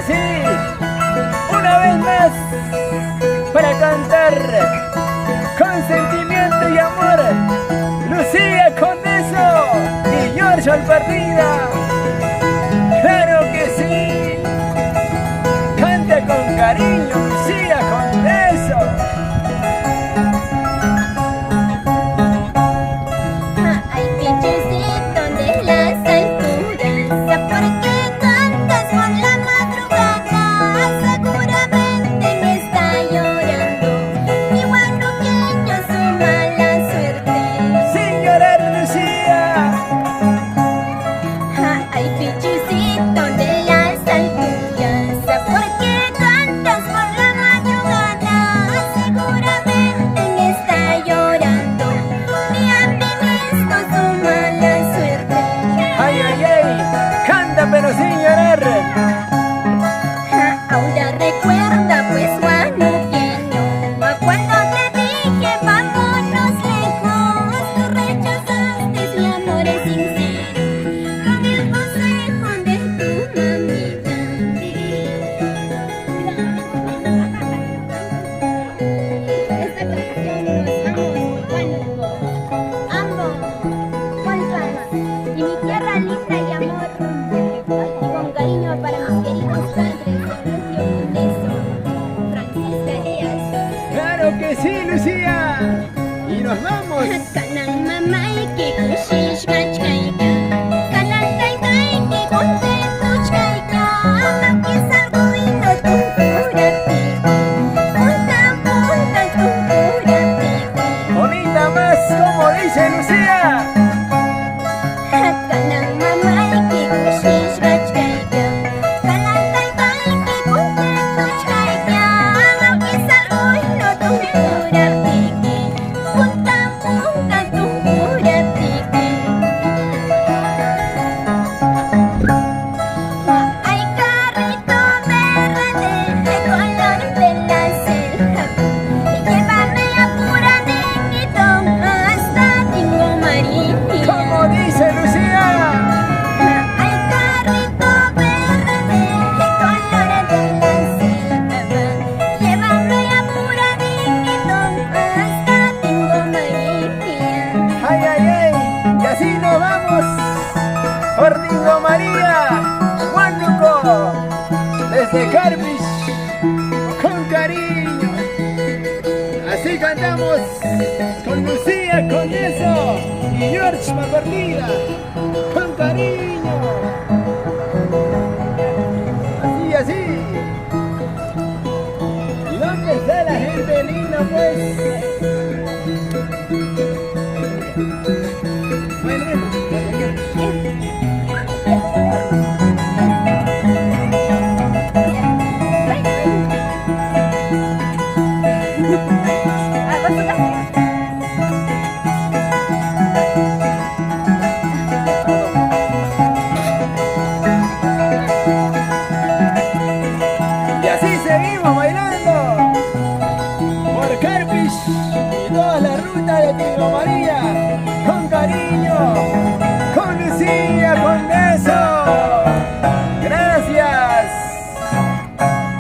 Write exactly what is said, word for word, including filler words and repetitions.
Sí, una vez más, para cantar con sentimiento y amor, Lucía Condeso y George Alpartida. Claro que sí. Canta con cariño, Lucía Condeso. Ay, pichusito de las alturas, ¿por qué cantas por la madrugada? Seguramente me está llorando mi guanuqueño su mala suerte. Sin llorar, Lucía. Ay, pichusito de las alturas, ¿por qué cantas por la madrugada? Seguramente me está llorando mi optimismo, su mala suerte. Ay, ay, ay, canta pero sin llorar. Ahora recuerda, pues, guanuqueño, cuando te dije vámonos lejos, tú rechazaste mi amor sincero con el consejo de tu mamita. Esta canción nos vamos, Huánuco, Ambo, Hualpama, y mi tierra linda y amor. Con cariño para mis queridos padres, Sergio Condeso, Francisca Díaz. Claro que sí, Lucía. Y nos vamos. Kanan mamayki kushishqachu kaykan, kanan taytayki contentochu kaykan, maki sarquynu tunkuraptiki, puntan puntan tunkuraptiki. Bonita más, como dice Lucía. Kanan mamayki kushishqachu kaykan, kanan taytayki contentochu kaykan, maki sarquynu tunkuraptiki, puntan puntan tunkuraptiki. Ay, carrito verde de color de la selva, llévame apuradito hasta Tingo María. Como dice Lucía. Ay, carrito verde, color de la selva, llévame apuradito hasta Tingo María. Ay, ay, ay, y así nos vamos por Tingo María, Huánuco, desde Carpis, con cariño. Así cantamos con Lucía Condeso y George Alpartida, con cariño. Así, así. ¿Y dónde está la gente linda, pues? Y así seguimos bailando por Carpis y toda la ruta de Tingo María.